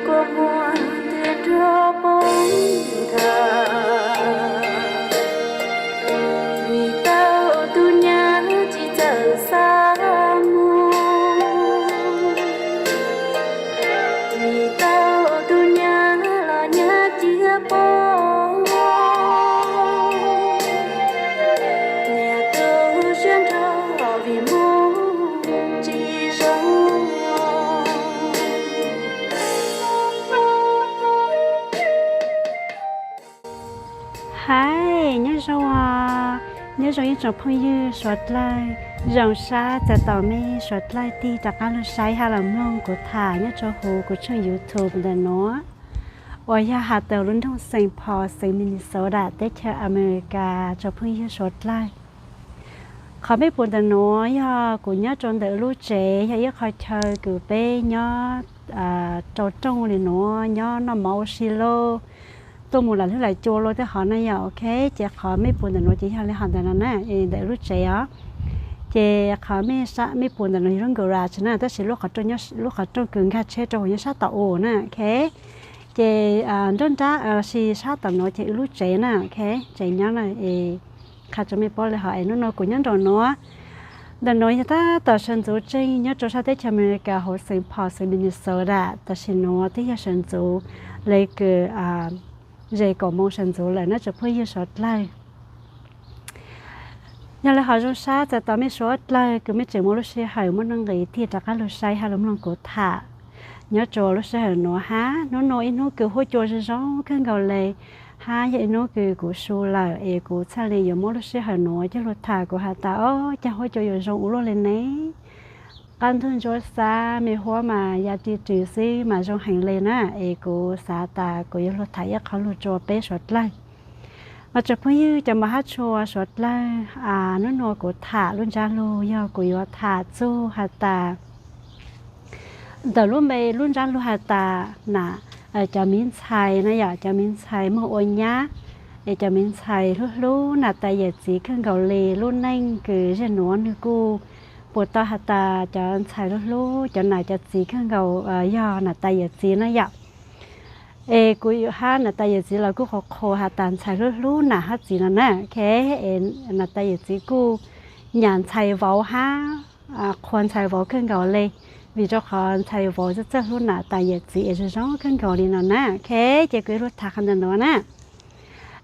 Kua muag twb nrog poob nthav, vim tau tus nyab tsis txawj xav mus, vim tau tus nyab los nyab cia poob, niam tu siab nrho vim mus tsis zoo. Hais nyob zoo, nyob zoo ib tsoom phooj ywg suav dlawg, zoo sab txais tos mej suav dlawg tig rov qab los saib hab los mloog kuv tham nyob rau huv kuv tshooj YouTube ntawm nuav, uas yog has tas lub nroog Saint Paul, xeev Minnesota, teb chaws Amelikas tsoom phooj ywg suav dlawg. Qhov mej pum ntawm nuav yog kuv nyob rau ntawm lub tsev, yog ib qho chaw kws peb nyob rau rooj li nuav, nyob noj mov ua si lauj, tuaj mus lam hlwb lam cua lauj tej hov na yom, ok. Ces qhov mej pum ntawm nuav ces yog li hov ntawm no na, ntawm lub tsev os. Ces qhov mej pum ntawm nuav yog lub garage na, tab sis lub qhov rooj kws nkag tsheb rau huv nyob sab tom u na, ok. Ces nruab nrab lossis sab tom nuav ces wb lub tsev na, ok. Tsev nyob na, qha rua mej paub li hov es nub nua kuv nyob nraum nuav. Ntawm nuav yog tab tom sawv ntxuv tseej nyob rua sab teb chaws Amelikas huv Saint Paul, xeev Minnesota, tam sim nuav twb yog sawv ntxuv le kws ze kaum moo sawv ntxuv lawm na tsoom phooj ywg suav dlawg. Yog li hov zoo sab txais tos mej suav dlawg kws mej tseem muaj lub sij hawm muaj nuj nqis tig rov qab lug saib hab lug mloog kuv tham nyob rua lub sij hawm nuav hab. Nub nua ib nub kws huab cua zoo zoo kawg nkaus le, hab yog ib nub kws kuv su lawm es kuv txhaj le yuav muab lub sij hawm nuav coj lug tham. Kuv has tas, o, caag huab cua yuav zoo ua luaj le ne? Qab ntug ntsuab xab me huab mas ya ri rws xwb mas zoo heev le na, es kuv xav tas kuv yuav lug tham ib qho lug rua peb suav dlawg. Mas tsoom phooj ywg cov mos hab tshua suav dlawg, nub nua kuv tham lub ntsab lug yog kuv yuav tham txug has tas ntawm lub npe lub ntsab lug has tas na, cov miv ntxhais na yom, cov miv ntxhais moog ua nyab, es cov miv ntxhais hlub hlub nam tais yawm txiv kawg nkaus li. Lub neej kws zej nuav nwg kuj puas tau has tas cov ntxhais hlub hlub cov nam cov txiv kawg nkaus, yog nam tais yawm txiv na yom. Es kuv hab nam tais yawm txiv los kuj qhuas qhuas has tas ntxhais hlub hlub nam hab txiv no na, ok. Es nam tais yawm txiv kuj nyam ntxhais vauv hab qhuas ntxhais vauv kawg nkaus le, vim rau qhov ntxhais vauv txawj txawj hlub nam tais yawm txiv es zoo zoo kawg nkaus li no na, ok. Ces kuv yuav lug tham qhov ntawm nuav na.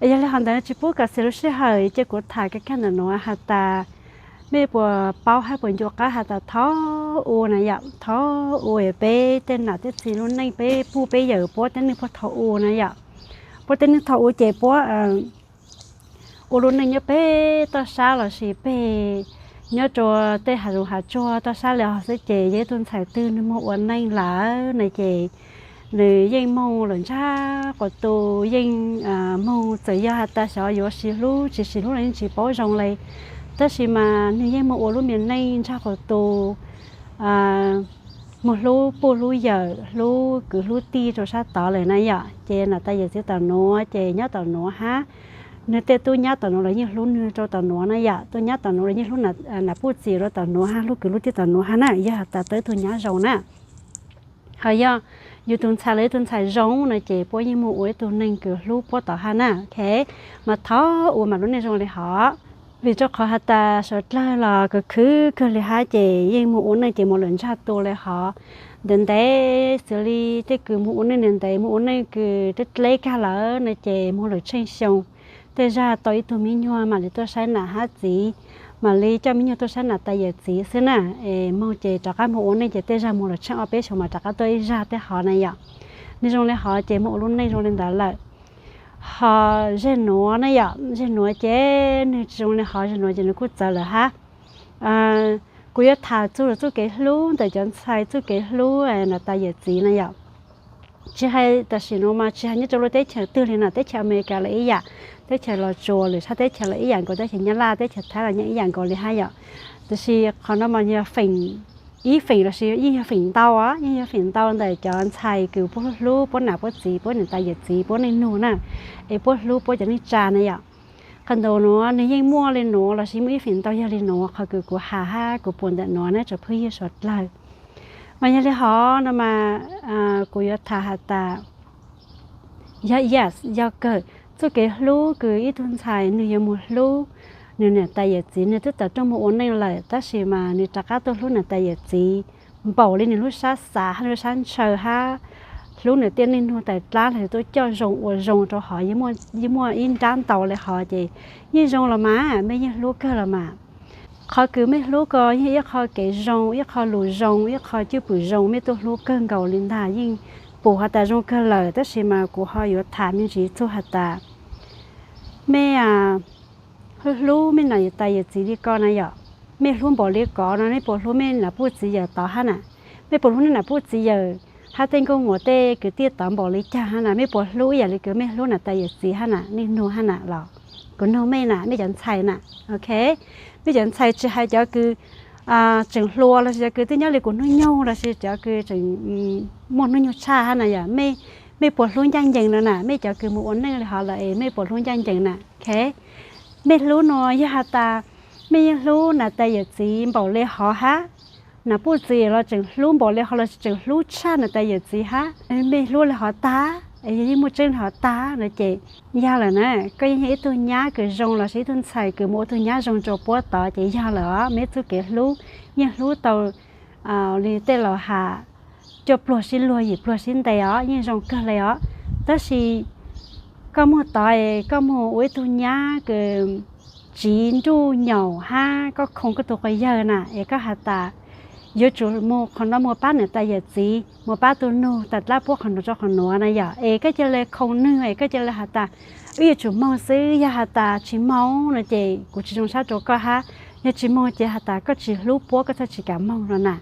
Yog li hov ntawd tsis pub kom xiam lub sij hawm ces kuv tham kag kag ntawm nuav has tas mej puas paub hab puas ncu qab has tas thaum ub na yom, thaum ub peb tej nam tej txiv lub neej peb puj peb yawm puab tej neeg puag thaum ub na yom. Puab tej neeg thaum ub ces puab ua lub neej nyob peg toj sab lossis peg nyob rua tej hav zoov hav tsuag toj sab li hov xwb ces yog ib tug ntxhais twg nwg moog ua neej lawm na ces nwg yeej moog lawm ntsag quas tu, yeej moog txawm yog has tas xyov yuav sib hlub tsis sib hlub los yeej tsis paub zoo le, tab sis mas nwg yeej moog ua lub me neej ntsag quas tu, moog hlub puj hlub yawm hlub kwv hlub tij rau sab tod lawm na yom. Ces nam tais yawm txiv tom nuav ces nyob tom nuav hab, nwg tej tub nyab tom nuav los yeej hlub nwg rau tom nuav na yom, tub nyab tom nuav los yeej hlub nam puj txiv rau tom nuav hab, hlub kwv hlub tij tom nuav hab na, yog has tas tau ib tug nyab zoo na. Ho yog yus tus ntxhais los ib tug ntxhais zoo no ces puab yeej moog ua ib tug neeg kws hlub puab tom hab na, ok. Mas thaum ub mas lub neej zoo li hov, vim rau qhov has tas suav dlawg los kws khwv kawg li hab ces yeej moog ua neej ces moog lawm ntsag tu li hov. Ntev ntev xws li tej kws moog ua neej ntev ntev moog ua neej kws dleb dleb kag lawm no ces moog lawm tsheej xyoo, tej zag tau ib tug miv nyuas mam li tuaj saib nam hab txiv, mam li coj miv nyuas tuaj saib nam tais yawm txiv xwb na. Es moog ces rov qab moog ua neej ces tej zag moog lawm tsheej ob peb xyoo mas rov qab tuaj ib zag tej hov na yom. Nwg zoo li hov ces moog ua lub neej zoo li ntawd lawm. Ho zej nuav na yom, zej nuav ces nwg tsis zoo li hov, zej nuav ces nwg kuj txawv lawm hab. Kuv yuav tham txug lawv txuj kev hlub ntawm cov ntxhais txuj kev hlub nam tais yawm txiv na yom. Tsis hais tam sim nuav mas tsis hais nyob rau lub teb chaws twg li na, teb chaws Amelikas los ib yam, teb chaws Los Tsuas lwm sab teb chaws los ib yam nkaus, teb chaws Nyab Laj teb chaws Thaib los yeej ib yam nkaus li hab yom. Tiam sis qhov no mas yog feem, ib feem lossis yeej yog feem ntau, yeej yog feem ntau ntawm cov ntxhais kws puab hlub hlub puab nam puab txiv puab nam tais yawm txiv puab neej nug na, es puab hlub puab cov neej tsa na yom. Qhov ntawm nuav nwg yeej muaj li nuav lossis muaj ib feem ntau yog li nuav, qhov kws kuv has hab kuv pum ntawm nuav na tsoom phooj ywg suav dlawg. Mas yog li hov no mas kuv yuav tham has tas, yog, yes, yog kawg, txuj kev hlub kws ib tug ntxhais nwg yuav mus hlub nwg niam tais yawm txiv, nwg twb tawm rooj mus ua neej lawm tab sis mas nwg rov qab tuaj hlub niam tais yawm txiv npaum li nwg lub sab xav hab lub sab ntshaw hab hlub nwg tej neej nug tais dlaab los sis tuaj coj zoo ua zoo rau hov, yeej muaj ib nrab ntau le hov ces yeej zoo los mas, mej yeej hlub kawg los mas. Qhov kws mej hlub ko yeej ib qho kev zoo, ib qho lus zoo, ib qho cwj pwm zoo, mej tuaj hlub kawg nkaus li ntag, yeej pum has tas zoo kawg lawm tab sis mas kuv ho yuav tham me ntsis txug has tas mej hlub hlub mej niam tais yawm txiv li ko na yom, mej hlub npaum li ko no mej puas hlub mej nam puj txiv yawm tod hab na? Mej puas hlub mej nam puj txiv yawm hab tej nkauj muam tej kwv tij tod npaum li cas hab na? Mej puas hlub ib yam li kws mej hlub niam tais yawm txiv hab na? Neej nug hab na los? Kuv nug mej na, mej cov ntxhais na, ok, mej cov ntxhais tsis hais cov kws tseem hluas los sis cov kws twb nyob li kuv hnub nyoog los sis cov kws tseem muaj hnub nyoog tshaj hab na yom, mej puas hlub ncaj ncees no na? Mej cov kws mus ua neej li hov lawm es mej puas hlub ncaj ncees na? Ok, mej hlub no yog has tas mej yeej hlub niam tais yawm txiv npaum li hov hab, nam puj txiv yawm los tseem hlub npaum li hov los sis tseem hlub tshaj niam tais yawm txiv hab, mej hlub li hov tag es yog yeej muaj tseeb li hov tag no ces yog lawm na, koj yeej yog ib tug nyab kws zoo los sis ib tug ntxhais kws mus ua tug nyab zoo rau puab tod ces yog lawm os. Mej txuj kev hlub yeej hlub tau li tej laus has cuaj pluag sib luag yim pluag sib ntes os, yeej zoo kawg li os. Tab sis koj moog tod es koj moog ua ib tug nyab kws tsiv nruj nyaum hab koj khoo koj tug quas yawg na es koj has tas yuav tsum mus qhov no mus pab niam tais yawm txiv, mus pab tug nug tas dlaab puab qhov nuav rau qhov nuav na yom, es koj ca le khoo nwg es koj ca le has tas wb yuav tsum moog xwb, yog has tas tsis moog no ces kuv tsis zoo sab rau koj hab, yog tsis moog ces has tas koj tsis hlub puab koj txhaj tsis kam moog no na.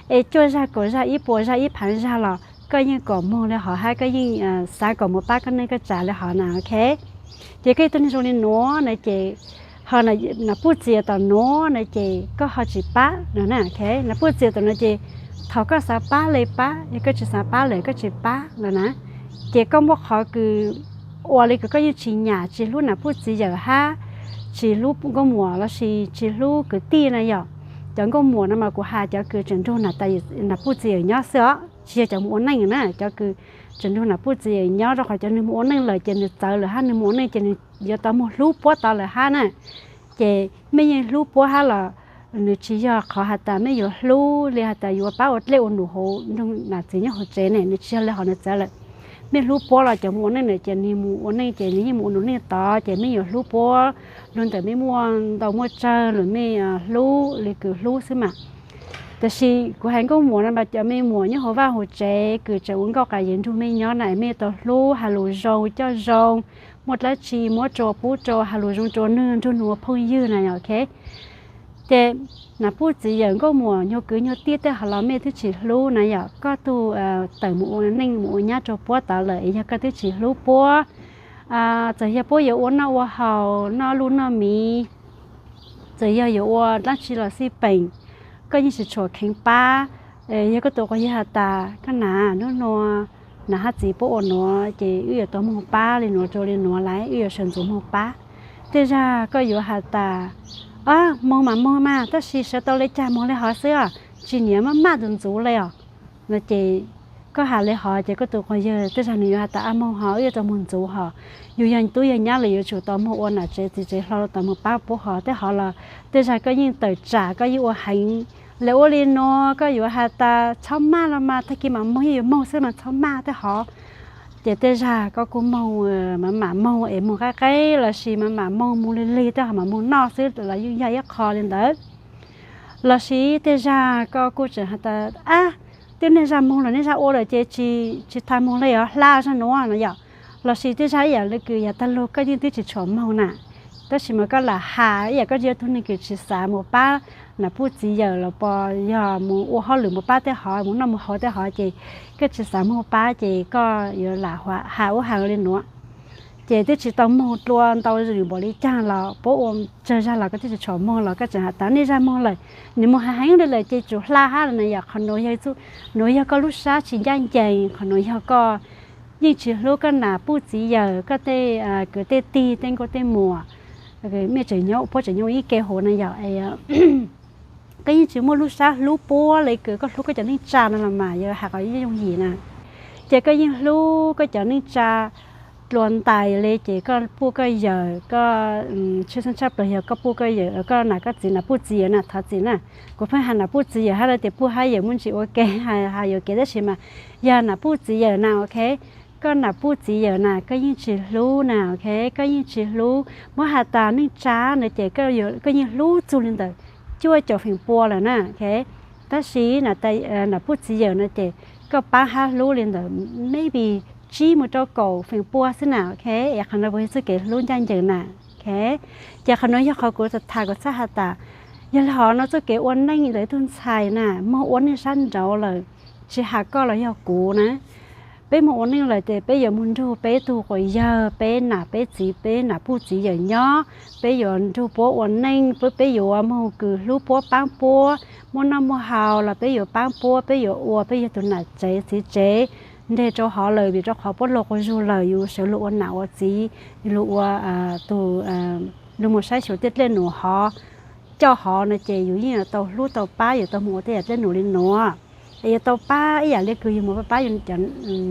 Es cuaj zag kaum zag ib puas zag ib phaav zag los koj yeej kom moog li hov hab koj yeej xav kom mus pab koj neej koj tsav li hov na, ok. Ces koj yog tug neeg zoo li nuav na ces ho nam puj txiv yawm tom nuav na ces koj ho tsis pab no na, ok. Nam puj txiv yawm tom nuav ces thaum koj xav pab li pab, yog koj tsis xav pab lawm koj tsis pab no na. Ces koj muaj qhov kws ua li kws koj yeej tsis nyam tsis hlub nam puj txiv yawm hab tsis hlub nkauj muam los sis tsis hlub kwv tij na yom. Cov nkauj muam no mas kuv has cov kws tseem nrug nam puj txiv yawm nyob xwb os, tsis yog cov mus ua neej na, cov kws tseem nrug nam puj txiv yawm nyob, rau qhov cov nwg mus ua neej lawm ces nwg txawv lawm hab nwg mus ua neej ces nwg yuav tau moog hlub puab tod lawm hab na. Ces mej yeej hlub puab hab los nws tsis yog qhov has tas mej yuav hlub li has tas yuav pab ua dlej ua num hauv nrug nam txiv nyob hauv tsev ne, nws tsis yog li hov, nws txawv lawm. Mej hlub puab los cov mus ua neej na ces nwg mus ua neej ces nwg yeej mus ua num neej tod ces mej yuav hlub puab lug ntawm mej muaj ntau muaj tsawg lug mej hlub li kws hlub xwb mas. Tab sis kuv hais nkauj muam no mas cov me muam nyob hauv vaj hauv tsev kws tseem ua nkauj qas yev nrug mej nyob na, mej tau hlub, has lus zoo, coj zoo, muaj dlaab tsi muab rua pub rua, has lus zoo rua nwg nrug nwg ua phooj ywg na, ok. Ces nam puj txiv yawm nkauj muam nyuag kwv nyuag tij tej hov los mej twb tsis hlub na yom, koj tug tawm mus ua neej mus ua nyab rua puab tod lawm es yog koj twb tsis hlub puab. Txawm yog puab yuav ua noj ua haus, noj luj noj miv, txawm yog yuav ua dlaab tsi los xij peem, koj yeej tsis tshua kheev pab. Yog koj tus quas yawg has tas koj nam, nub nua nam hab txiv puab ua nuav ces wb yuav tau moog pab li nuav rua li nuav lawm, wb yuav sawv ntxuv moog pab. Tej zag koj yuav has tas, moog mas moog mas tab sis sawv tau li cas moog li hov xwb os, tsis niam maj maj ntxuv ntxuv li os no ces koj has li hov ces koj tus quas yawg tej zag nws yuav has tas, a, moog hov, wb yuav tau moog ntxuv hov, yug yog tub yog nyab los yuav tsum tau moog ua nam tsev txiv tsev hlo tau moog pab puab hov. Tej hov los tej zag koj yeej tawm tsam koj yeej ua heev li, ua li nuav koj yuav has tas txhob maj los mas tag kis mam moog, yeej yuav moog xwb mas txhob maj tej hov. Ces tej zag koj kuj moog, mam mam moog es moog qaib qaib los sis mam mam moog moog lig lig tej hov mam moog noj xwb los yeej yog ib qho li ntawd. Los sis tej zag koj kuj tseem has tas, a, twb niaj zag moog los niaj zag ua lawm ces tsis tas moog li os, hla zag nuav no yom. Los sis tej zag ib yam li kws yav tag lug koj yeej twb tsis tshua moog na, tab sis mas koj lam has ib yam koj tsis yog tug neeg kws tsis xav mus pab nam puj txiv yawm los pos yog mus ua hauj lwm mus pab tej hov mus noj mus haus tej hov ces koj tsis xav moog pab ces koj yuav lam has ub has li nuav. Ces twb tsis tau moog dlua ntau zwm npaum li caag los puab ua tsawg zag los koj twb tsis tshua moog los koj tseem has tas niaj zag moog lawm, nws moog heev heev li lawm ces tsum hla hab na yom. Qhov nuav yog, nuav yog koj lub sab tsis ncaj ncees, qhov nuav yog koj yeej tsis hlub koj nam puj txiv yawm, koj tej kwv tej tij tej nkauj tej muam, mej tseem nyob, puab tseem nyob ib ke huv na yom. Koj yeej tsis muaj lub sab hlub puab le kws koj hlub koj cov neej tsa no los mas yog has qhov yooj yim na. Ces koj yeej hlub koj cov neej tsa dlua ntais le ces koj puj koj yawm, koj tshwj xeeb tshaj plaws yog koj puj koj yawm, koj nam koj txiv, nam puj txiv yawm na, thov txim na. Kuv pheej has nam puj txiv yawm hab no tias puj hab yawm muaj ntsis ua ke, has yuam kev tab sis mas yog nam puj txiv yawm na, ok. Koj nam puj txiv yawm na koj yeej tsis hlub na, ok, koj yeej tsis hlub. Muab has tas neej tsa no ces koj yeej hlub txug li ntawm cuaj caum feem pua lawm na, ok. Tab sis nam puj txiv yawm no ces koj paab hab hlub li ntawm maybe tsib mus rau kaum feem pua xwb na, ok. Es qhov no puas yog txuj kev hlub ncaj ncees na, ok. Ces qhov no yog qhov kuv tham kuv txhaj has tas, yog le hov no txuj kev ua neej ntawm ib tug ntxhais na moog ua neej sab nraud lawm, tsis has koj los yog kuv na, peb moog ua neej lawm ces peb yuav moog nrug peb tug quas yawg, peb nam peb txiv, peb nam puj txiv yawm nyob, peb yuav nrug puab ua neej, peb yuav moog kws hlub puab paab puab, muaj noj muaj haus los peb yuav paab puab, peb yuav ua, peb yog tug nam tsev txiv tsev nteg rau hov lawm vim rau qhov puab luag quas zug lawm yus sawv lug ua nam ua txiv, lug ua tug lug moog saib xyuas tej dlej num hov coj hov no ces yus yeej yuav tau hlub tau pab, yuav tau moog ua tej yam dlej num li nuav, es yuav tau pab ib yam li kws yus moog pab pab yus cov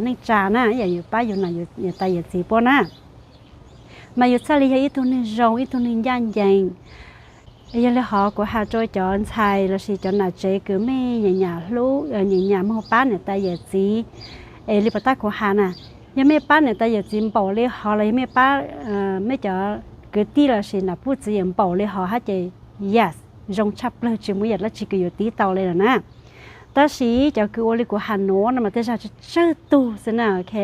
neej tsa na, ib yam yus pab yus nam yus tais yawm txiv puab na. Mas yus txhaj li yog ib tug neeg zoo, ib tug neeg ncaj ncees. Yog li hov kuv has rua cov ntxhais lossis cov nam tsev kws mej nyam nyam hlub, nyam nyam moog pab niam tais yawm txiv, es li puas tab kuv has na, yog mej pab niam tais yawm txiv npaum li hov los yog mej pab, mej cov kwv tij lossis nam puj txiv yawm npaum li hov hab ces yes, zoo tshaj plawg, tsis muaj yam dlaab tsi kws yuav tib tau li lawm na. Tab sis cov kws ua li kuv has nuav no mas tej zag tsis tsawg tug xwb na, ok.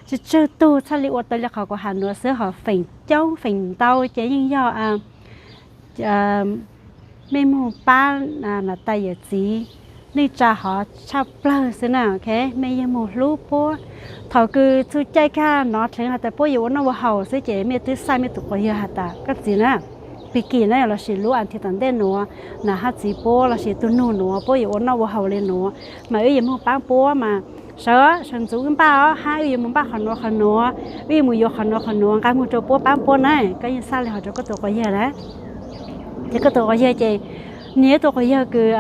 Tsis tsawg tug txhaj li ua tau li qhov kuv has nuav xwb, hos feem coob feem ntau ces yeej yog mej moog pab niam tais yawm txiv neej tsa hov tshaj plawg xwb na, ok. Mej yeej moog hlub puab. Thaum kws txug caij kag nov dheev has tas puab yuav ua noj ua haus xwb ces mej twb xaj mej tus quas yawg has tas koj txiv na, pig kim na lossis lub auntie tom ntej nuav, nam hab txiv puab lossis tug nug nuav puab yuav ua noj ua haus li nuav, mas wb yuav moog paab puab mas sawv, sawv ntxuv wb npaj os, hab wb yuav moog npaj qhov nuav qhov nuav, wb yuav moog yuav qhov nuav qhov nuav, nqaa moog rua puab paab puab na. Koj yeej xaj li hov rua koj tus quas yawg na. Ces koj tus quas yawg ces, nwg yog ib tug quas yawg kws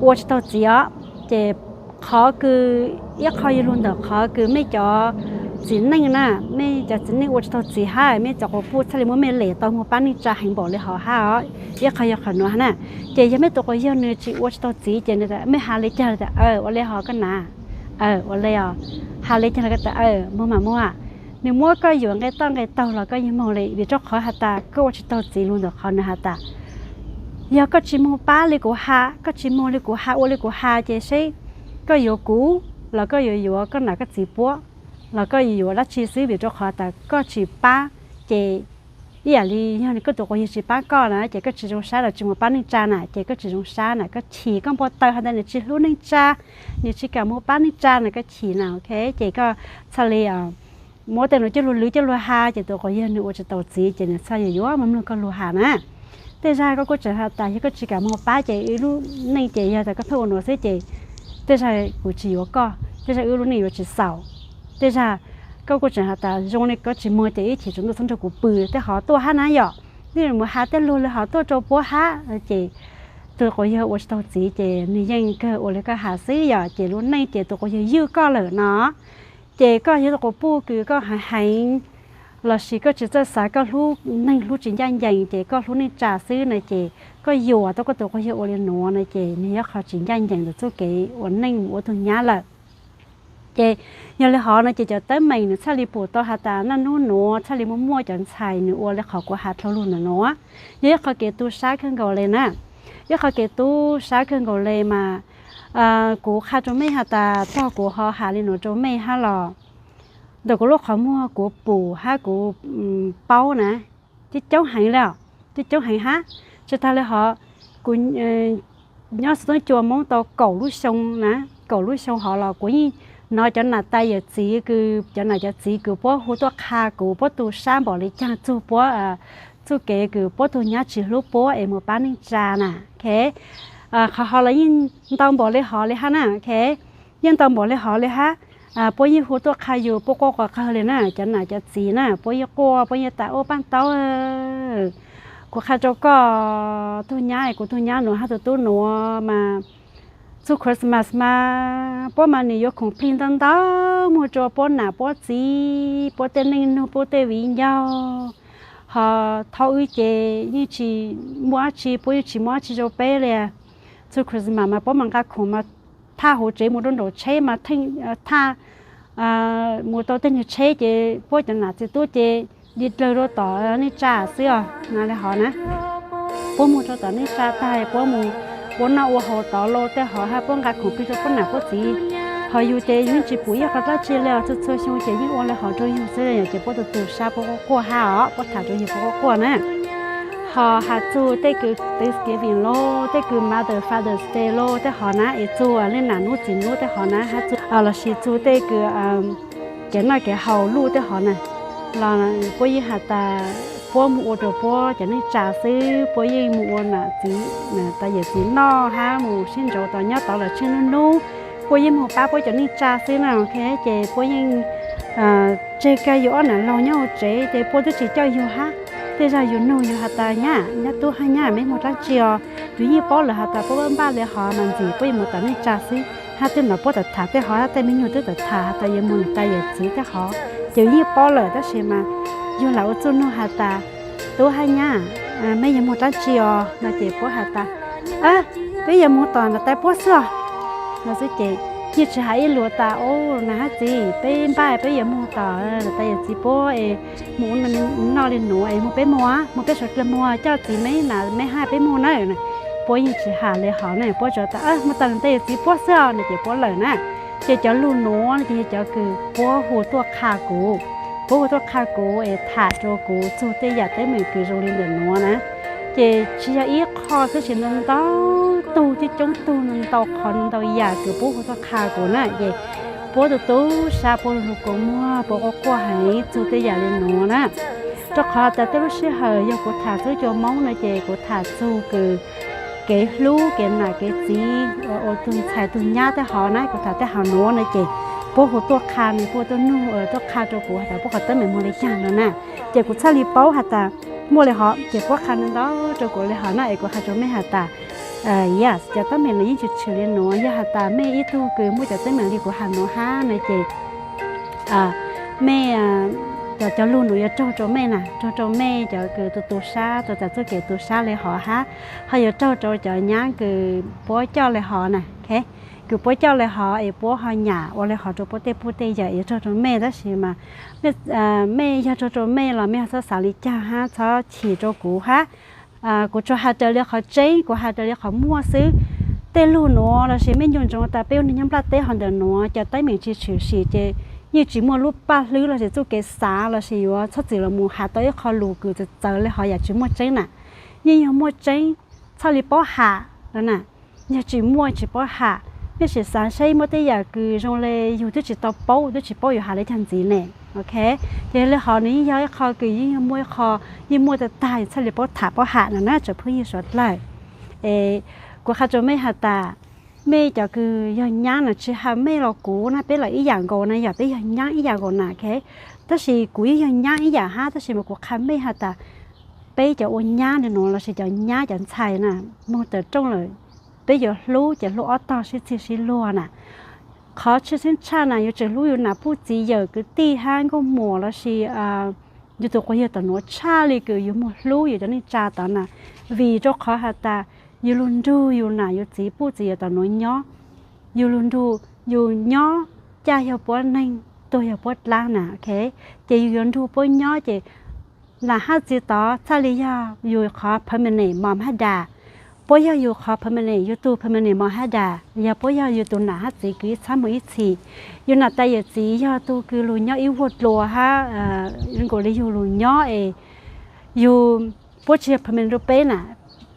ua tsis taug txiv os. Ces qhov kws, ib qho yog lug ntawm qhov kws mej cov txiv neej na, mej cov txiv neej ua tsis taug txiv hab mej cov quas puj txhaj li muab mej lem tau moog pab neej tsa heev npaum li hov hab os. Ib qho yog qhov nuav hab na. Ces yog mej tus quas yawg nwg tsis ua tsis taug txiv ces mej has li caag tas, aw, ua li hov koj nam, aw, ua li os, has li caag los koj tas, aw, moog mas muaj. Nwg muab koj yuam nqe toj nqe taug los koj yeej moog li vim rau qhov has tas koj ua tsis taug txiv lug ntawm qhov nwg has tas, yog koj tsis moog pab li kuv has, koj tsis moog li kuv has, ua li kuv has ces seb koj yuav kuv los koj yuav yuav koj nam koj txiv puab los koj yuav yuav dab tsi xwb vim rau qhov tas koj tsis pab. Ces ib yam li yog koj tus quas yawg tsis pab koj na ces koj tsis zoo sab los tsis moog pab neej tsa na ces koj tsis zoo sab na, koj chim, koj npau taws has tas nwg tsis hlub neej tsa, nwg tsis kam moog pab neej tsa na, koj chim na, ok. Ces koj txhaj li muab tej nuav coj lug lwv coj lug has ces tus quas yawg nwg ua tsis taus txiv ces nwg txhaj yuav yuav mloog koj lug has na. Tej zag koj kuj tseem has tas yog koj tsis kam moog pab ces wb lub neej ces yog tas koj pheej ua nuav xwb ces tej zag kuv tsis yuav koj, tej zag wb lub neej yuav tsis xaus. Tej zag koj kuj tseem has tas zoo li koj tsis moog ces ib chim tsaus ntuj txhob nrug kuv pw, tej qhov tuaj hab na yom. Nwg mus has tej lug li hov tuaj rau puab hab ces tus quas yawg ua tsis taus txiv ces nwg yeej kawg ua li koj has xwb yom, ces lub neej ces tus quas yawg ywj koj lawm no. Ces koj yog tus quas puj kws koj heev heev lossis koj tsis txawj xav, koj hlub neeg hlub tsis ncaj ncees ces koj hlub neej tsa xwb na ces koj yuam tau koj tus quas yawg ua li nuav na ces nwg yog qhov tsis ncaj ncees ntawm txuj kev ua neej mus ua tug nyab lawm. Ces yog li hov no ces cov teeb meem nws txhaj li pum tau has tas naj nub nuav txhaj li muaj muaj cov ntxhais nws ua li qhov kuv has dlhau lug ntawm nuav. Yog ib qho kev tu sab kawg nkaus le na, ib qho kev tu sab kawg nkaus le mas kuv qha rau mej has tas tog kuv ho has li nuav rau mej hab los ntawm kuv lub qhov muag kuv pum hab kuv paub na, coob coob heev li os, coob coob heev hab. Tsis tag li hov, kuv nyob xov tooj cua Moob tau kaum lub xyoo na, kaum lub xyoo hov los kuv yeej hnov cov nam tais yawm txiv kws, cov nam cov txiv kws puab hu tuaj qha kuv, puab tu sab npaum li caag txug puab txuj kev kws puab tug nyab tsis hlub puab es mus pab neej tsa na, ok. Qhov hov los yeej ntau npaum li hov li hab na, ok. Yeej ntau npaum li hov li hab. Puab yeej hu tuaj qha yus, puab quaj quas qawg li na, cov nam cov txiv na puab yeej quaj, puab yeej tas ua paaj taub, Kuv qha rau koj tug nyab, kuv tug nyab nuav hab tug tub nuav mas txug Christmas mas puab mas nwg yuav khoom plig ntau ntau muag rua puab nam puab txiv, puab tej neej nug, puab tej viv ncaus. Ho thaus wb ces yeej tsis muaj dlaab tsi, puab yeej tsis muaj dlaab tsi rua peb le. Txug Christmas mas puab mas nqa khoom mas thaj huv tsev mus rua nraum tsheb mas theej thaj mus tau tej nyuag tsheb ces puab cov nam txiv tub ces di dlawg rua tom neej tsa xwb os, le hov na. Puab mus rua tom neej tsa tag puab mus ua noj ua haus tod lauj tej hov hab puab nqa khoom plig rua puab nam puab txiv. Ho yug ces yug yeej tsis pum ib qho dlaab tsi le os, txhua txhua xyoo ces yeej ua le hov rua yug xwb, ces puab tu tu sab puab quaj quaj hab os, puab tham rua yug puab quaj quaj na. Ho has txug tej kws Thanksgiving lauj, tej kws Mother Father's Day lauj tej hov na, es txug leej nam nub txiv nub tej hov na, hab txug lossis txug tej kws kev noj kev haus luj tej hov na, los puab yeej has tas puab mus ua rua puab cov neej tsa xwb, puab yeej mus ua nam txiv, tau yawm txiv noj hab mus sib ntsauv tod nyob tod los tsheej nub nub, puab yeej mus pab puab cov neej tsa xwb na, ok. Ces puab yeej tseg kag yug ob nam laug nyob huv tsev ces puab twb tsis coj yug hab. Tej zag yug nug yug has tas nyab, nyab tub hab nyab, meb moog dlaab tsi os? Yug yeej paub lawm has tas puab npaj le hov mas ntxim puab yuav mus tom neej tsa xwb, hab tej no puab tam tham tej hov hab tej me nyuam twb tam tham has tas yuav mus niam tais yawm txiv tej hov, ces yug yeej paub lawm tab sis mas yug lam ua txuj nug has tas tub hab nyab, meb yuav moog dlaab tsi os? No ces puab has tas peb yuav moog tom niam tais puab xwb os. No xwb ces yeej tsis has ib lus tas o, nam hab txiv, peb npaj peb yuav moog tom niam tais yawm txiv puab es mus ua noj le nuav es moog peb moog, moog peb suav dlawg moog, coj txiv meb nam meb hab peb moog na. Puab yeej tsis has le hov na, puab tsuas tas moog tom niam tais yawm txiv puab xwb os no ces puab lawm na. Ces cov lug nuav no ces yog cov kws puab hu tuaj qha kuv, puab hu tuaj qha kuv es tham rua kuv txug tej yam teeb meem kws zoo li ntawm nuav na. Ces tsis yog ib qho xwb, tsis ntau ntau tug, coob coob tug, ntau qhov ntau yam kws puab hu tuaj qha kuv na, ces puab tu tu sab puab lug lug kua muag puab quaj quaj heev txug tej yam li nuav na. Rua qhov tas tej lub sij hawm yog kuv tham txug cua Moob no ces kuv tham txug kws kev hlub kev nam kev txiv, ua tug ntxhais tug nyab tej hov na, kuv tham tej hov nuav no ces puab hu tuaj qha, nwg puab tuaj nug tuaj qha rua kuv has tas puab qhov teeb meem moog le caag no na. Ces kuv txhaj li paub has tas muaj le hov ces puab qha ntau ntau rua kuv le hov na, es kuv has rua mej has tas yes, cov teeb meem no yeej tshwm tshwm li nuav, yog has tas mej ib tug kws muaj cov teeb meem li kuv has nuav hab no ces mej, cov lug nuav yuav raug rua mej na, raug rua mej cov kws tu tu sab, tau tas txuj kev tu sab le hov hab, ho yuav raug rua cov nyab kws puab coj le hov na, kws puab coj le hov es puab ho nyam ua le hov rua puab tej pug tej yawm, yuav raug rua mej, tab sis mas mej yog raug rua mej los mej ho txhob xav li caag hab txhob chim rua kuv hab. Kuv tsuas has raws li qhov tseeb, kuv has raws li qhov muaj xwb. Tej lug nuav lossis mej nco ntsoov tas peb ua neeg nyob nplaj teb hov ntawm nuav cov teeb meem tsis tshwm sim ces yeej tsis muaj lub paj hlwb lossis txuj kev xav lossis yuav txhob txwm los mus has tau ib qho lus kws txawv txawv le hov yam tsis muaj tseeb na. Yeej yog muaj tseeb txhaj li paub ham no na. Yog tsis muaj tsis paub ham, mej sim xav saib muaj tej yam kws zoo le yug twb tsis tau paub, twb tsis paub yuav has le caag ntxiv ne, ok. Ces le hov nws yeej yog ib qho kws yeej yog muaj ib qho, yeej muaj tag tag txhaj li paub tham paub ham no na tsoom phooj ywg suav dlawg. Es kuv qha rua mej has tas mej cov kws yog nyab na, tsis has mej los kuv na, peb los ib yam nkaus na, yog peb yog nyab ib yam nkaus na, ok. Tab sis kuv yeej yog nyab ib yam hab, tab sis mas kuv qha mej has tas peb cov ua nyab le nuav lossis cov nyab cov ntxhais na, moog tawm rooj lawm, peb yuav hlub ces hlub ob tog sib txig sib luag na. Qhov tshwj xeeb tshaj na yuav tseem hlub yus nam puj txiv yawm kwv tij hab nkauj muam lossis yus tus quas yawg tom nuav tshaj li kws yus moog hlub yus cov neej tsa tod na. Vim rua qhov has tas yus lug nrug yus nam yus txiv puj txiv yawm tom nuav nyob, yus lug nrug, yus nyob caj yog puab neeg, tuag yog puab dlaab na, ok. Ces yus yuav nrug puab nyob ces nam hab txiv tod txhaj li yog yus qhov permanent mom hab dad. Puab yog yus qhov permanent, yus tug permanent mom hab dad, yog puab yog yus tug nam hab txiv kws ib txhab moog ib txhis. Yus nam tais yawm txiv yog tug kws lug nyob ib vuag dlua hab nkaus le yug lug nyob es yug, puab tsis yog permanent rua peb na.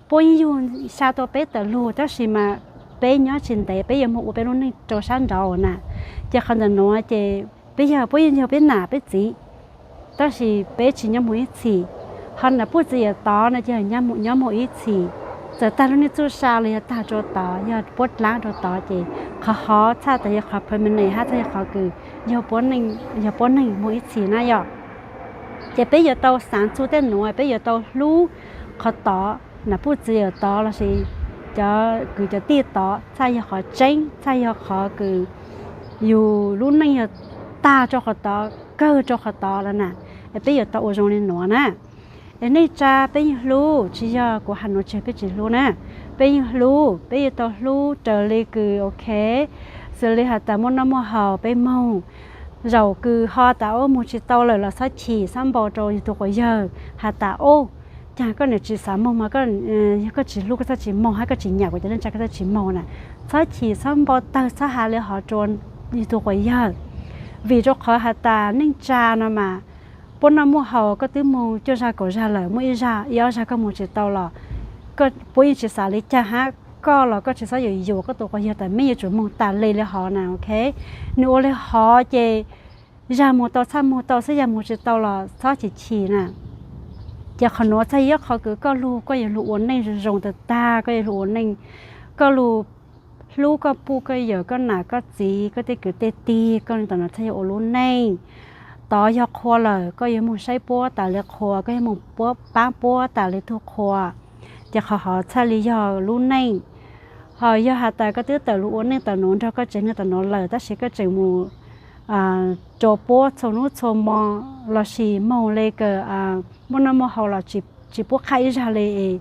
Puab yeej yug xa tau peb tawm lug tab sis mas peb nyob tsis ntev, peb yuav moog ua peb lub neej rua sab nraud na. Ces qhov ntawm nuav ces peb yog, puab yeej yog peb nam peb txiv, tab sis peb tsis nyob moog ib txhis. Ho nam puj txiv yawm tod no ces nyob moog ib txhis. Txawm tag lub neej txuj sa los yog tag rua tod, yog puab dlaab rua tod ces qhov hov txhaj tas yog qhov permanent hab txhaj yog qhov kws yog puab neej moog ib txhis na yom. Ces peb yuav tau xaav txug tej nuav, peb yuav tau hlub qhov tod, nam puj txiv yawm tod lossis cov kwv cov tij tod, txhaj yog qhov tseeb, txhaj yog qhov kws yus lub neej yog tag rau qhov tod, kawg rau qhov tod lawm na. Es peb yuav tau ua zoo li nuav na. Es neej tsa peb yeej hlub, tsis yog kuv has nuav tseg peb tsis hlub na. Peb yeej hlub, peb yuav tau hlub raws li kws ok, xws li has tas muaj noj muaj haus peb moog. Zaum kws ho tas ub moog tsis tau lawm los txhob chim txhob npau rau yug tug quas yawg has tas ub, caag koj nwg tsis xav moog mas, yog koj tsis hlub koj txhob tsis moog, hab koj tsis nyam kuv cov neej tsa koj txhob tsis moog na. Txhob chim txhob npau tawg txhob has li hov rua yug tug quas yawg. Vim rau qhov has tas neej tsa no mas puab noj muaj haus koj twb moog cuaj zag kaum zag lawm, muaj ib zag ib ob zag koj moog tsis tau los puab yeej tsis xav li caag hab. Koj los koj tsis txhob yuam yuam koj tus quas yawg tas meb yuav tsum moog tas li li hov na, ok. Nwg ua li hov ces yag moog tau txhaj moog tau xwb, yag moog tsis tau los txhob chim chim na. Ces qhov nuav txhaj yog ib qho kws koj lug, koj yuav lug ua neej zoo zoo tag tag, koj yuav lug ua neej, koj lug hlub koj puj koj yawm, koj nam koj txiv, koj tej kwv tej tij, koj lug tom nuav txhaj yog ua lub neej. Tod yog qhua lawm koj yuav moog saib puab tas li qhua, koj yuav moog paab puab tas li tug qhua. Ces qhov hov txhaj li yog lub neej. Ho yog has tas koj twb tawm lug ua neej tom nuav nrug koj tsev neeg tom nuav lawm tab sis koj tseem mus rua puab txhua nub txhua mo lossis moog le kws muaj noj muaj haus los tsis pub qhaj ib zag li,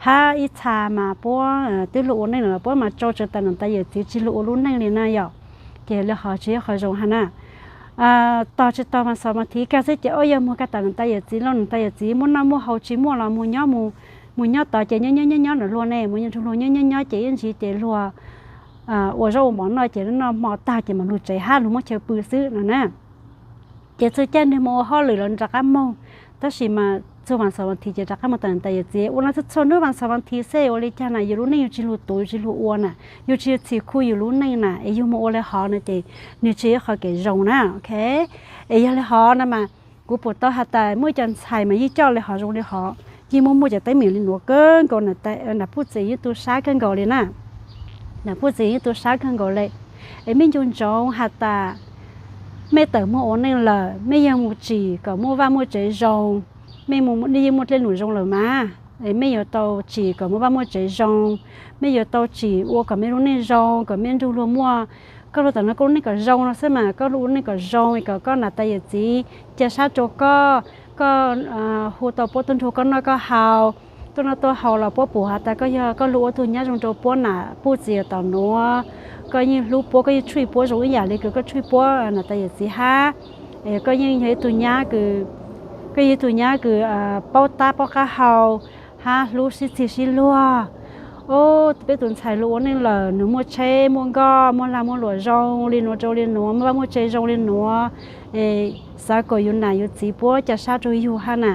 hab ib txha mas puab twb lug ua neej lawm puab mas tsau tsawg tas nam tas yawm txiv tsis lug ua lub neej li na yom. Ces li hov tsis yog qhov zoo hab na. Tog tsis tog mas xav mas thiv kag xwb ces ua yog moog kag tas nam tas yawm txiv los nam tas yawm txiv muaj noj muaj haus tsis muaj los mus nyob, mus nyob tod ces nyob nyob nyob nyob nam luag ne, mus nrug luag nyob nyob nyob ces ib ntsis ces luag ua zaub ua mov noj ces noj hmo tag ces mam lug tsev hab lug muab chaw pw xwb no na. Ces txhua caij nwg mus ua hauj lwm los rov qab moog, tab sis mas txhua mas xav mas thiv ces rov qab moog tas nam tas yawm txiv. Ua no txhua txhua nub mas xav mas thiv xwb ua li caag na, yus lub neej yus tsis lug tuv tsis lug ua na, yus tsis txhim khu yus lub neej na, es yus mus ua li hov no ces nwg tsis yog qhov kev zoo na, ok. Es yog li hov no mas kuv pum tau has tas muaj cov ntxhais mas yeej coj li hov zoo li hov, yeej muaj muaj cov teeb meem li nuav kawg nkaus, nam puj txiv yeej tu sab kawg nkaus li na. Nam puj txiv yeej tu sab kawg nkaus li. Es mej nco ntsoov has tas mej tawm muag ua neej lawm mej yog mus tsim kom muaj vaj muaj tsev zoo, mej mus yeej muaj dlej num zoo lawm mas, es mej yuav tau tsim kom muaj vaj muaj tsev zoo, mej yuav tau tsim ua kom mej lub neej zoo kom mej nrug luag muaj, koj lug tom no koj lub neej kom zoo no xwb mas, koj lub ua neej kom zoo kom koj nam tas yawm txiv ca sab rua koj, koj hu tau puab tuaj nrug koj noj koj haus, tuaj noj tuaj haus los puab pum has tas koj yog koj lug ua tug nyab zoo rua puab nam puj txiv yawm tom nuav, koj yeej hlub puab koj yeej tshuj puab zoo ib yam li kws koj tshuj puab nam tas yawm txiv hab. Koj yeej yog ib tug nyab kws, koj yog ib tug nyab kws paub tab paub qab hau hab hlub sib txig sib luag. Peb tus ntxhais lug ua neej lawm nwg muaj tsheb muaj nkoj muaj lag muaj luam zoo li nuav rua li nuav, muaj vaj muaj tsev zoo li nuav, es xav kom yus nam yus txiv puab ca sab rua yus hab na.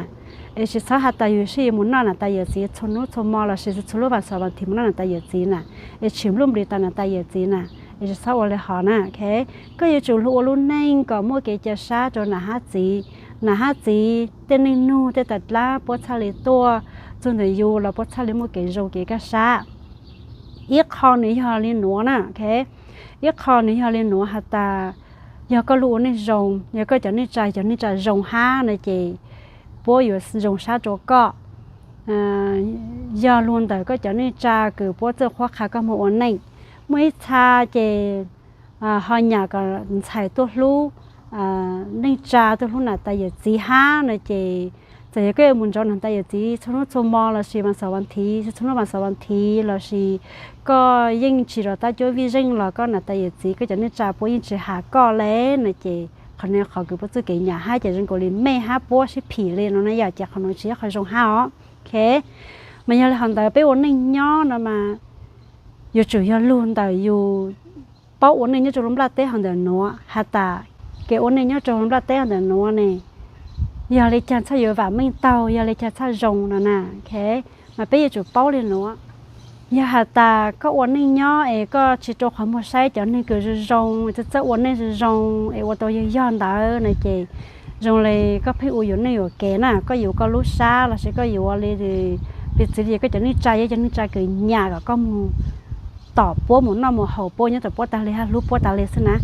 Es tsis txhob has tas yus sib yuav mus noj nam tas yawm txiv txhua nub txhua mo lossis txhua lub vas xov vas thiv mus noj nam tas yawm txiv na, es tshwm nplub nplig tas nam tas yawm txiv na. Es tsis txhob ua li hov na, ok. Koj yuav tsum lug ua lub neej kom muaj kev ca sab rua nam hab txiv, nam hab txiv tej neej nug tej tas dlab puab txhaj li tuaj txug ntawm yus los puab txhaj li muaj kev zoo kev kaj sab. Ib qho nws yog li nuav na, ok. Ib qho nws yog li nuav has tas yog koj lug ua neej zoo, yog koj cov neej tsa cov neej tsa zoo hab na ces puab yuav zoo sab rua koj. Yog lug ntawm koj cov neej tsa kws puab txawj qhuab qha koj moog ua neej. Muaj ib txha ces ho nyam kom ntxhais tuaj hlub neej tsa tuaj hlub nam tas yawm txiv hab na ces txawm yog koj yuav mus nrug nam tas yawm txiv txhua nub txhua mo lossis vas xov vas thiv txhua nub vas xov vas thiv lossis koj yeej tsis zov tab cuab vij zeej los koj nam tas yawm txiv koj cov neej tsa puab yeej tsis has koj le na ces qhov no qhov kws puab txuj kev nyam hab ces zoo nkaus li mej hab puab sib phim li no na yom, ces qhov no tsis yog qhov zoo hab os. Ok, mas yog li hov ntawd peb ua neej nyob no mas yuav tsum yog lug ntawm yus paub ua neej nyob rau lub nplaj teb hov ntawm nuav has tas kev ua neej nyob rau lub nplaj teb hov ntawm nuav ne yog li caag txhaj yuav vam meej taug, yog li caag txhaj zoo no na. Ok, mas peb yuav tsum paub li nuav. Yog has tas koj ua neej nyob es koj tsis rua qhov muag saib cov neeg kws zoo zoo, txawj txawj ua neej zoo zoo es ua tau yog yog ntawd na ces zoo li koj pheej ua yuam neej yuam kev na, koj yuav koj lub sab lossis koj yuav li, piv txwv li koj cov neej tsa yog cov neej tsa kws nyam kom koj mus tom puab mus noj mus haus puab nyob tom puab tag li hab hlub puab tag li xwb na,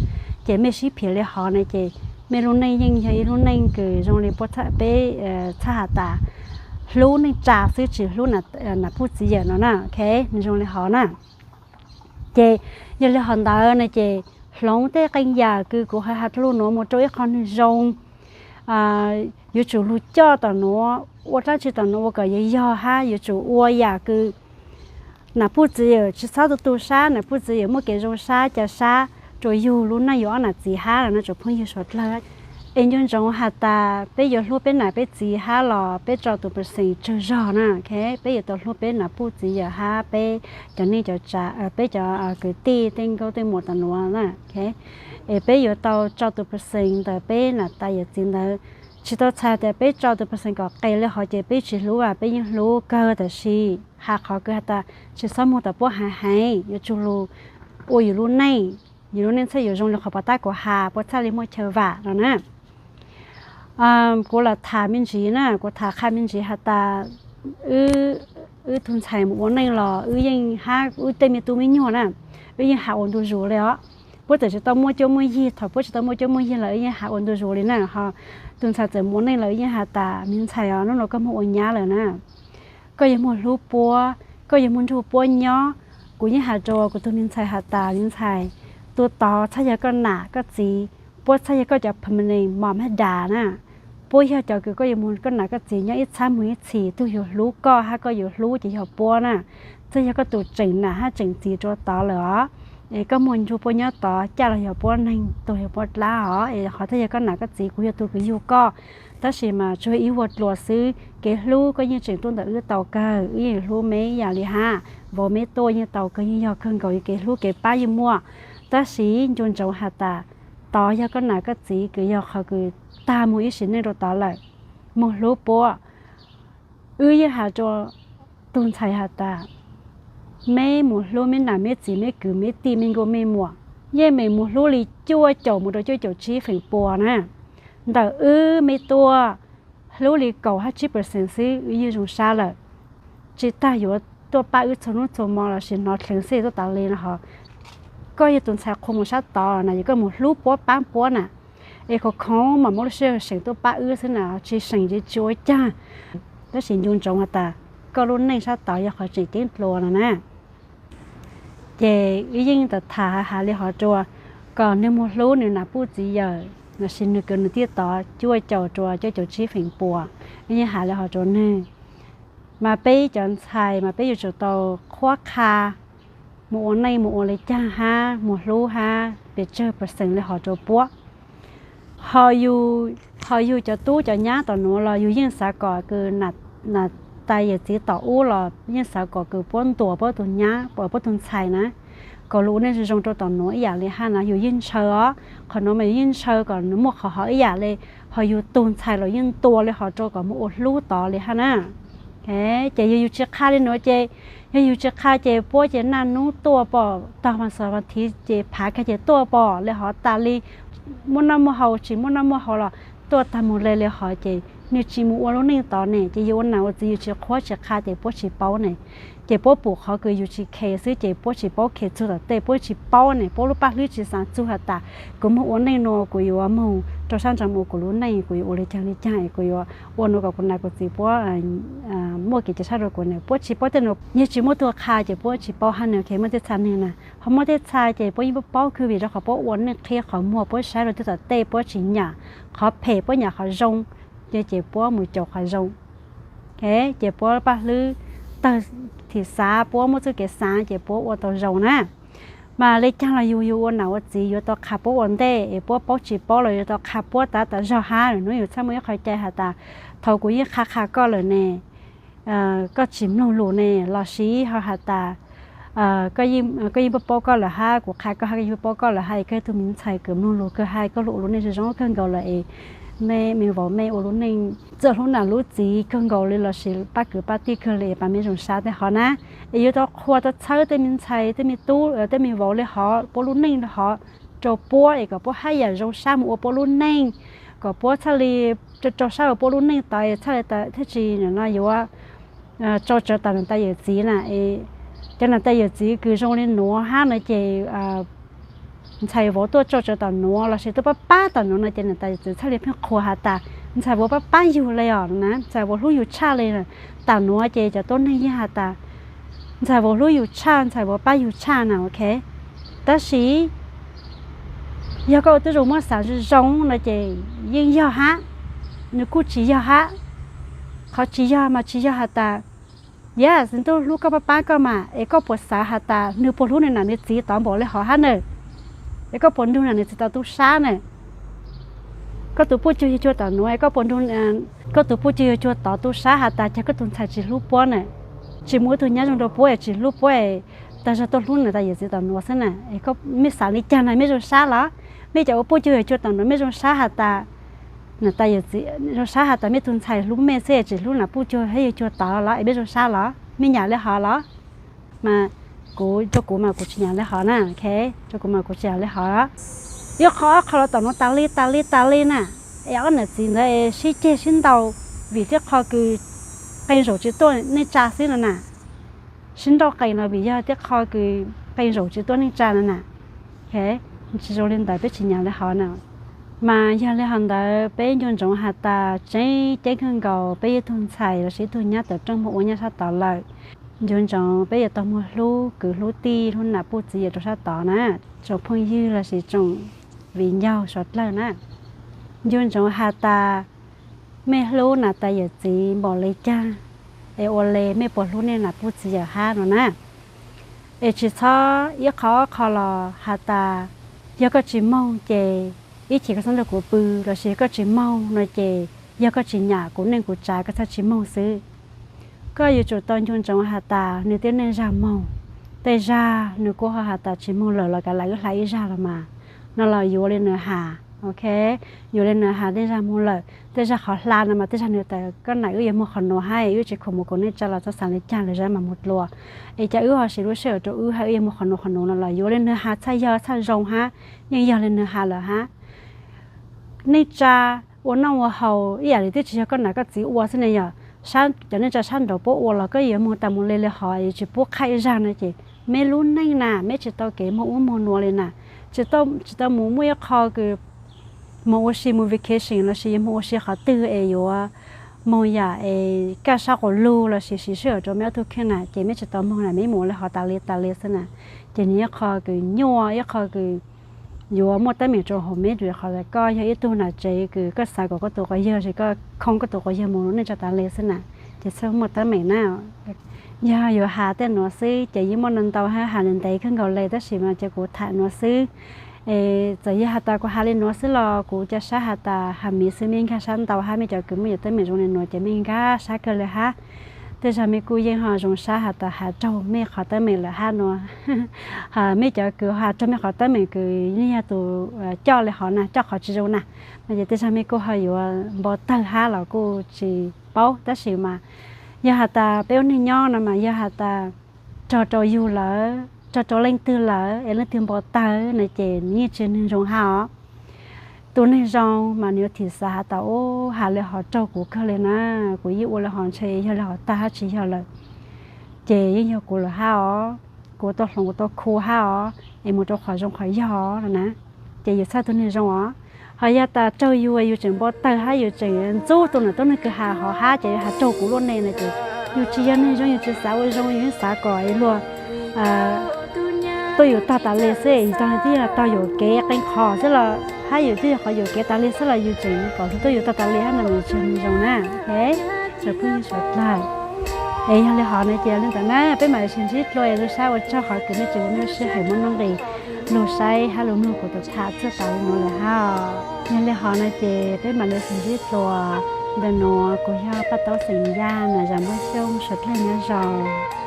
ces mej sib phim li hov na ces mej lub neej yeej yog ib lub neej kws zoo li puab, peb txhaj has tas hlub neej tsa xwb tsis hlub nam puj txiv yawm no na, ok, nws zoo li hov na. Ces yog li hov ntawd no ces hloov tej qee yam kws kuv hais has rau lug nuav mus rau ib qho neeg zoo, yuav tsum lug coj tom nuav, ua dlaab tsi tom nuav ua kom yog yog hab yuav tsum ua yam kws nam puj txiv yawm tsis txhob tu tu sab, nam puj txiv yawm muaj kev zoo sab ca sab rua yug lub neej yug ob nam txiv hab los no tsoom phooj ywg suav dlawg. Es nco ntsoov has tas peb yuav hlub peb nam peb txiv hab los peb tso tus percent tsawg zog na, ok, peb yuav tau hlub peb nam puj txiv yawm hab peb cov neej cov tsa, peb cov kwv tij tej nkauj tej muam tom nuav na, ok. Es peb yuav tau tso tus percent ntawm peb nam tais yawm txiv ntawd. Tsis tau txhais tias peb tso tus percent kom qes li hov ces peb tsis hlub, peb yeej hlub kawg, tab sis has qhov kws has tas tsis txhob moog tom puab heev heev, yuav tsum lug ua yus lub neej, yus lub neej txhaj yuav zoo li qhov puas tab kuv has, puab txhaj li muaj chaw vam no na. Kuv lam tham me ntsis na, kuv tham qha me ntsis has tas wb tug ntxhais mus ua neej los wb yeej hab wb tej me tub me nyuam na, wb yeej has ua ntu zus li os. Puab txawm tsis tau muaj cuab muaj yig, thaum puab tsis tau muaj cuab muaj yig los wb yeej has ua ntu zus li na. Ho tus ntxhais txawm mus ua neej los wb yeej has tas me ntxhais os, hnub no koj moog ua nyab lawm na, koj yuav moog hlub puab, koj yuav moog nrug puab nyob. Kuv yeej has rua kuv tug me ntxhais has tas me ntxhais, tus tod txhaj yog koj nam koj txiv, puab txhaj yog koj cov permanent mom hab dad na. Puab yog cov kws koj yuav moog koj nam koj txiv nyob ib txhab moog ib txhis, tug yuav hlub koj hab koj yuav hlub ces yog puab na. Txhaj yog koj tus tseem nam hab tseem txiv rua tod lawm os. Es koj moog nrug puab nyob tod caj los yog puab neeg, tuag yog puab dlaab os. Es qhov txhaj yog koj nam koj txiv, kuv yog tug kws yug koj, tab sis mas tsuas yog ib vuag dluas xwb. Kev hlub koj yeej tseem tuaj ntawm wb tau kawg, wb yeej hlub meb ib yam li hab, vauv meb tuaj yeej tau kawg, yeej yog kawg nkaus, kev hlub kev pab yeej muaj. Tab sis nco ntsoov has tas tod yog koj nam koj txiv kws yog qhov kws tag moog ib sim neej rua tod lawm, moog hlub puab. Wb yeej has rua tug ntxhais has tas meb mus hlub meb nam meb txiv meb kwv meb tij mej nkauj mej muam, yeej meem mus hlub li cuaj caum mus rau cuaj caum tsib feem pua na. Ntawm wb meb tuaj hlub li kaum hab tsib percent xwb wb yeej zoo sab lawm. Tsis tas yuav tuaj pab wb txhua hnub txhua mo lossis hnov dheev xwb tuaj tas li no hov. Koj yog tus ntxhais qhua mus sab tod na, yog koj mus hlub puab pab puab na, es khoom khoom mas muab lub sij hawm seem tuaj pab wb xwb na, tsis seem ces tsis ua caag. Tab sis nco ntsoov has tas koj lub neej sab tod yog qhov tseem ceeb dlua no na. Ces wb yeej tau tham has li hov rua kom nwg mus hlub nwg nam puj txiv yawm lossis nwg kwv nwg tij tod cuaj caum rua cuaj caum tsib feem pua. Wb yeej has li hov rua nwg. Mas peb cov ntxhais mas peb yuav tsum tau qhuab qha mus ua neej mus ua li caag hab mus hlub hab pes tsawg percent li hov rua puab. Ho yug cov tub cov nyab tom nuav los yug yeej xav kom kws nam tais yawm txiv tom ub los yeej xav kom kws puab ntuas puab tug nyab, puab tug ntxhais na, kom lug ua neej zoo zoo rua tom nuav ib yam li hab na, yug yeej ntshaw os. Qhov nuav mas yug yeej ntshaw kom nws muaj qhov hov ib yam li, ho yug tug ntxhais los yeej ntuas li hov rua kom moog ua hlub tod li hab na. Ces yog yug tsis qha li nuav ces, yog yug tsis qha ces puab ces naj nub tuaj pom, tog mas xov mas thiv ces phav kag ces tuaj pom li hov tas li, muaj noj muaj haus tsis muaj noj muaj haus los tuaj tag moog le li hov ces nwg tsis mus ua lub neej tod ne, ces yug ua nam ua txiv yug tsis qhuab tsis qha ces puab tsis paub ne. Ces puab pum qhov kws yug tsis khe xwb ces puab tsis paub khe txug tom tej, puab tsis paub ne, puab lub paj hlwb tsis xaav txug has tas kuv moog ua neej nuav kuv yuav moog rau sab nraud mus ua kuv lub neej, kuv yuav ua li caag li caag es kuv yuav ua nuav kom kuv nam kuv txiv puab muaj kev ca sab rua kuv ne, puab tsis paub tej nuav. Yog tsis muaj tug qha ces puab tsis paub hab ne, muaj tej txha neeg na. Ho muaj tej txha ces puab yeej paub paub kawg vim rau qhov puab ua neej qhib qhov muag, puab saib rua tej tom tej puab tsis nyam qhov phem puab nyam qhov zoo, ces puab mus caum qhov zoo. Ces puab paj hlwb tawg thim xav, puab muaj txuj kev xaav ces puab ua tau zoo na. Mas li caag los yug yug ua nam ua txiv yuav tau qha puab ua ntej es puab paub tsis paub los yuav tau qha puab tav tas zog hab. Lwm hnub yug txhaj muaj ib qho cai has tas thaum kuv yeej qha qha koj lawm ne, koj tsis mloog lus ne, lossis ho has tas koj yeej paub paub koj lawm hab, kuv qha koj hab koj yeej paub paub koj lawm hab, es koj yog tug me ntxhais kws mloog lus kawg hab, koj lug ua lub neej zoo zoo kawg nkaus lawm es mej me vauv mej ua lub neej txawm hlub nam hlub txiv kawg nkaus li lossis pab kwv pab tij kawg li es pab mej zoo sab tej hov na. Es yuav tau qhuas tau txhawb tej me ntxhais tej me tub tej me vauv li hov, puab lub neej li hov rau puab es kom puab haj yam zoo sab mus ua puab lub neej, kom puab txhaj li rau sab ua puab lub neej tod, txhaj li thiaj tsis no yuav tso tsawv tom nam tais yawm txiv na. Cov nam tais yawm txiv kws zoo li nuav hab no ces ntxhais vauv tuaj tso tsawv tom nuav lossis tuaj pab pab tom nuav no ces nam tais yawm txiv txhaj li pheej qhuas has tas ntxhais vauv pab pab yug li os na, ntxhais vauv hlub yug tshaj li. Tam nuav ces cov tuab neeg yeej has tas ntxhais vauv hlub yug tshaj, ntxhais vauv pab yug tshaj na, ok. Tab sis yog koj ua tib zoo muab xav zoo no ces yeej yog hab, nws kuj tsis yog hab. Qhov tsis yog mas tsis yog has tas, yog Xib Ntuj hlub koj pab pab koj mas es koj puas xav has tas nws puas hlub nws nam nws txiv tod npaum li hov hab na? Es koj puas nrug nam nws txiv tod tub sab na? Koj tus puj cuag yawg cuag tom nuav es koj puas nrug, koj tus puj cuag yawg cuag tod tub sab has tas cas koj tus ntxhais tsis hlub puab na, tsis muaj ib tug nyab zoo rau puab es tsis hlub puab es tag zog tuaj hlub nam tais yawm txiv tom nuav xwb na? Es koj mej xav li cas na, mej zoo sab los? Mej cov ua puj cuag yawg cuag tom nuav mej zoo sab has tas nam tais yawm txiv, zoo sab has tas mej tug ntxhais hlub mej xwb es tsis hlub nam puj cuag hab yawg cuag tod los es mej zoo sab los? Mej nyam li hov los? Mas kuv, rau kuv mas kuv tsis nyam li hov na, ok, rau kuv mas kuv tsis nyam li hov. Ib qho ob qho los tom nuav tas li tas li tas li na, es ob nam txiv ntawd es sib ceg sib ntaus vim tib qho kws qee zaum tsis tuaj neej tsa xwb no na. Sib nrauj qees los vim yog tib qho kws qee zaum tsis tuaj neej tsa no na. Ok, tsis zoo li ntawd peb tsis nyam li hov na. Mas yog li hov ntawd peb nco ntsoov has tas tseeb ceeb kawg nkaus peb ib tug ntxhais lossis ib tug nyab tawm rooj muaj ua nyab sab tod lawm, nco ntsoov peb yuav tau muaj hlub kwv hlub tij hlub nam puj txiv yawm rau sab tod na, tsoom phooj ywg lossis tsoom viv ncaus suav dlawg na. Nco ntsoov has tas mej hlub nam tais yawm txiv npaum li cas es ua li mej puas hlub nej nam puj txiv yawm hab no na. Es tsis txhob ib qho ob qho los has tas yog koj tsis moog ces ib chim koj txhob nrog kuv pw, lossis yog koj tsis moog no ces yog koj tsis nyam kuv neej kuv tsav koj txhob tsis moog xwb. Koj yuav tsum tau nco ntsoov has tas nws tib neej zag moog, tej zag nws kuj ho has tas tsis moog lawm los kav liam wb hla ib zag los mas, no los yuav li nws has, ok, yuav li nws has. Tej zag moog lawm, tej zag qhov hla no mas tej zag nws tas koj nam wb yuav moog qhov nuav hab wb tsis khoom mus koom neej tsa los txhob xav li cas, lwm zag mam mus dlua, es cas wb ho siv lub sij hawm rau wb hab wb yuav moog qhov nuav qhov nuav no los yuav li nws has txhaj yog txhaj zoo hab, yeej yog li nws has lawm hab. Neej tsa ua noj ua haus ib yam li twb tsis yog koj nam koj txiv ua xwb ne yom. Cov neej tsa sab nraud puab ua los koj yuav moog tas mus li li hov yuav tsis pub qhaij zag no ces meb lub neej na meb tsis tau kev moog ub moog nuav li na. Tsis tau mus muaj ib qho kws moog ua si mus vacation lossis yuav moog ua si qhov twg es yuav moog yam es kaj sab qaum lug lossis siv sij hawm rau meb ob tug kheej na ces meb tsis tau moog na, meb mus ua li hov tas li tas li xwb na. Ces nws ib qho kws nyuaj, ib qho kws yuav muaj teeb meem rau hauv meb, vim qhov koj yog ib tug nam tsev kws koj xav kom koj tus quas yawg lossis koj khoo koj tus quas yawg mus neej tsa tas li xwb na, ces txhaj muaj teeb meem na. Yog yuav has tej nuav xwb ces yeej muaj ntau ntau hab, has ntev kawg nkaus li tab sis mas ces kuv tham nuav xwb. Es txawm yog has tas kuv has li nuav xwb los kuv ca sab has tas has miv xwb, mej nkag sab ntau hab, mej cov kws muaj cov teeb meem zoo li nuav ces mej nkag sab kawg li hab. Tej zag mej kuj yeej ho zoo sab has tas has raug mej qhov teeb meem lawm hab nuav. Mej cov kws has raug mej qhov teeb meem kws yeej yog tus coj li hov na, coj qhov tsis zoo na, no ces tej zag mej kuj ho yuav npau tawg hab los kuj tsis paub, tab sis mas yog has tas peb ua neej nyob no mas yog has tas raug rau yug lawm, raug rau leej twg lawm es leej twg npau tawg no ces nws yeej tsis yog neeg zoo hab os. Tus neeg zoo mas nws yuav thim xav has tas ub, has li hov raug kuv kawg li na, kuv yeej ua li hov ntshe yog li hov tag hab tsis yog lawm, ces yeej yog kuv lawm hab os, kuv tau hloov kuv tau khu hab os, es mus rau qhov zoo qhov yog no na, ces yus txhaj tus neeg zoo os. Ho yog tas raug yus, yus tseem npau tawg hab yus tseem ntxub tus nam tub neeg kws has hov hab ces has raug kuv luaj ne no ces yus tsis yog neeg zoo, yus tsis xav ua zoo, yus yeej xav kom luag tuaj yus tag tas li xwb, tag twb yog tau yuam kev qee qhov xwb los hab yus twb yog qhov yuam kev tas li xwb los yus tseem kom luag tuaj yus tag tas li hab no mas yus tsis yog neeg zoo na. Tsoom phooj ywg suav dlawg, es yog li hov no ces li ntawd na peb mam li sib ntsib dlua es zoo sab ua tsaug qhov kws mej tseem ua mej lub sij hawm muaj nuj nqis lug saib hab lug mloog kuv tus tham txuj tas li nuav lawm hab. Yog li hov no ces peb mam li sib ntsib dlua. Ntawm nuav kuv yog Paj Taub xeem Yaj na, zam npuab xyooj suav dlawg nyob zoo.